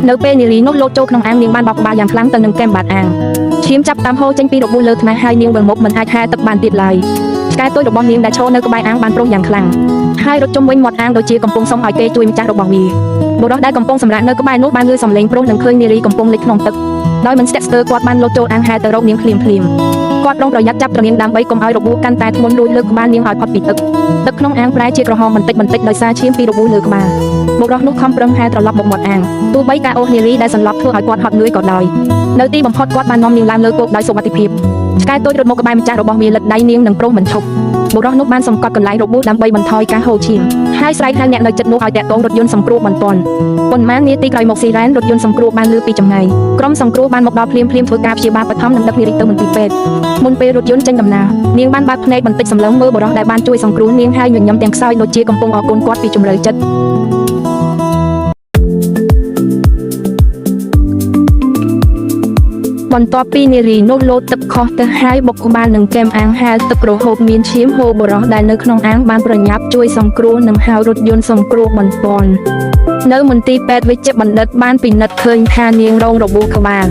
នៅពេលនារីនោះលោតចូលក្នុងអាងនាងបានបោកក្បាលយ៉ាងខ្លាំងទៅនឹងកែមបាតអាងឈាមចាប់តាមហូរចេញពីរបួសលើថ្នាហើយនាងវិលមុខមិនអាចហែលទឹកបានទៀតឡើយឆ្កែតូចរបស់នាងដែលឈរនៅក្បែរអាងបានប្រុសយ៉ាងខ្លាំងហើយរត់ជុំវិញមាត់អាងដូចជាកំពុងសុំឲ្យគេជួយម្ចាស់របស់វាបុរសដែលកំពុងសម្រាកនៅក្បែរនោះបានលឺសំឡេងប្រុសនិងឃើញនារីកំពុងលិចក្នុងទឹកដោយមិនស្ទាក់ស្ទើរគាត់បានលោតចូលអាងហែលទៅរកនាងភ្លាមភ្លាមគាត់ប្រុងប្រយ័ត្នចាប់ត្រនាងដើម្បីកុំឲ្យរបួសកាន់តែធ្ងន់រួចលើកក្បាលនាងឲ្យផុតពីទឹកទឹកក្នុងអាងប្រែជាក្រហមបន្តិចបន្តិចដោយសារឈាមពីរបួសលើក្បាលបុរសនោះខំប្រឹងហែលត្រឡប់មកមាត់អាងទោះបីការអូសនារីដែលសន្លប់ធ្វើឲ្យគាត់ហត់នឿយក៏ដោយនៅទីបំផុតគាត់បាននាំនាងឡើងលើគោកដោយសុវត្ថិភាពឆ្កែតូចរត់មកក្បែរម្ចាស់របស់វាលិតដៃនាងនិងប្រុសមិនឈប់បុរសនោះបានសង្កត់កន្លែងរបួសដើម្បីបន្ថយការហូរឈាមហើយស្រែកហៅអ្នកនៅជិតនោះឲ្យតាក់ទងរថយន្តសង្គ្រោះបន្ទាន់ប៉ុន្មាននាទីក្រោយមកស៊ីរ៉ែនរថយន្តសង្គ្រោះបានលឺពីចម្ងាយក្រុមសង្គ្រោះបានមកដល់ភ្លាមភ្លាមធ្វើការព្យាបាលបឋមនិងដឹកនារីទៅមន្ទីរពេទ្យមុនពេលរថយន្តចេញដំណើរនាងបានបើកភ្នែកបន្តិចសម្លឹងមើលបុរសដែលបានជួយសង្គ្រោះនាងហើយញញឹមទាំងខ្សោយដូចជាកំពុងអរគុណគាត់ពីជម្រៅចិត្ត បន្ទាប់ពីនារីនោះលោតទឹកខុសទៅហើយបុកក្បាលនឹងកែមអាងហែលទឹករហូតមានឈាមហូរបុរសដែលនៅក្នុងអាងបានប្រញាប់ជួយសង្គ្រោះនិងហៅរថយន្តសង្គ្រោះបន្ទាន់នៅមន្ទីរពេទ្យវេជ្ជបណ្ឌិតបានពិនិត្យឃើញថានាងរងរបួសក្បាល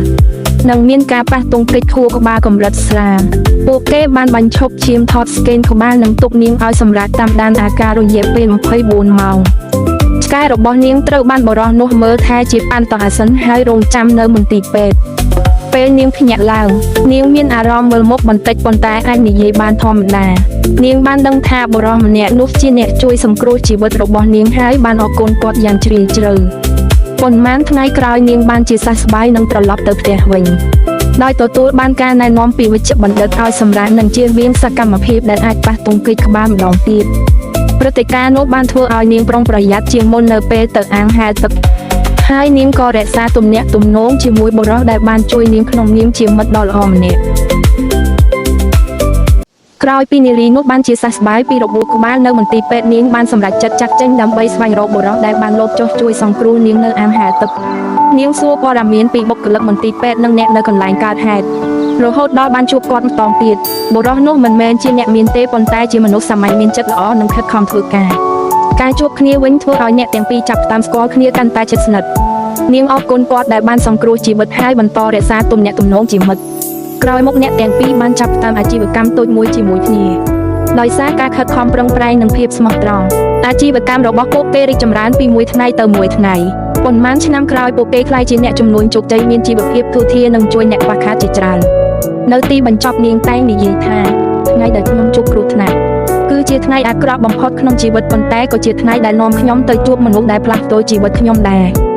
និងមានការប៉ះទង្គិចខួរក្បាលកម្រិតស្រាលពួកគេបានបញ្ឈប់ឈាមថតស្កេនក្បាលនិងទុកនាងឲ្យសម្រាកតាមដានអាការរយៈពេល24ម៉ោងឆ្កែរបស់នាងត្រូវបានបុរសនោះមើលថែជាបន្តអាសន្នហើយរងចាំនៅមន្ទីរពេទ្យ ពេលនាងភ្ញាក់ឡើងនាងមានអារម្មណ៍វិលមុខបន្តិចប៉ុន្តែអាចនិយាយបានធម្មតានាងបានដឹងថាបុរសម្នាក់នោះជាអ្នកជួយសង្គ្រោះជីវិតរបស់នាងហើយបានអរគុណគាត់យ៉ាងជ្រាលជ្រៅប៉ុន្មានថ្ងៃក្រោយនាងបានជាសះស្បើយនិងត្រឡប់ទៅផ្ទះវិញដោយទទួលបានការណែនាំពីវេជ្ជបណ្ឌិតឲ្យសម្រាកនិងជៀសវាងសកម្មភាពដែលអាចប៉ះទង្គិចក្បាលម្ដងទៀតព្រឹត្តិការណ៍នោះបានធ្វើឲ្យនាងប្រុងប្រយ័ត្នជាងមុននៅពេលទៅអាងហែលទឹក ហើយនាងក៏រក្សាទំនាក់ទំនងជាមួយបុរសដែលបានជួយនាងក្នុងនាមជាមិត្តដ៏ល្អម្នាក់ក្រោយពីនារីនោះបានជាសះស្បើយពីរបួសក្បាលនៅមន្ទីរពេទ្យនាងបានសម្រេចចិត្តចាត់ចេញដើម្បីស្វែងរកបុរសដែលបានលោតចុះជួយសង្គ្រោះនាងនៅអាងហែលទឹកនាងសួរព័ត៌មានពីបុគ្គលិកមន្ទីរពេទ្យនិងអ្នកនៅកន្លែងកើតហេតុរហូតដល់បានជួបគាត់ម្ដងទៀតបុរសនោះមិនមែនជាអ្នកមានទេប៉ុន្តែជាមនុស្សសាមញ្ញមានចិត្តល្អនិងខិតខំធ្វើការការជួបគ្នាវិញធ្វើឲ្យអ្នកទាំងពីរចាប់ផ្ដើមស្គាល់គ្នាកាន់តែជិតស្និទ្ធ នាងអរគុណគាត់ដែលបានសង្គ្រោះជីវិតហើយបន្តរក្សាទំនាក់ទំនងជាមិត្តក្រោយមកអ្នកទាំងពីរបានចាប់ផ្ដើមអាជីវកម្មតូចមួយជាមួយគ្នាដោយសារការខិតខំប្រឹងប្រែងនិងភាពស្មោះត្រង់អាជីវកម្មរបស់ពួកគេរីកចម្រើនពីមួយថ្ងៃទៅមួយថ្ងៃប៉ុន្មានឆ្នាំក្រោយពួកគេក្លាយជាអ្នកជំនួញជោគជ័យមានជីវភាពធូរធារនិងជួយអ្នកខ្វះខាតជាច្រើននៅទីបញ្ចប់នាងតែងនិយាយថាថ្ងៃដែលខ្ញុំជួបគ្រោះថ្នាក់គឺជាថ្ងៃអាក្រក់បំផុតក្នុងជីវិតប៉ុន្តែក៏ជាថ្ងៃដែលនាំខ្ញុំទៅជួបមនុស្សដែលផ្លាស់ប្ដូរជីវិតខ្ញុំដែរ។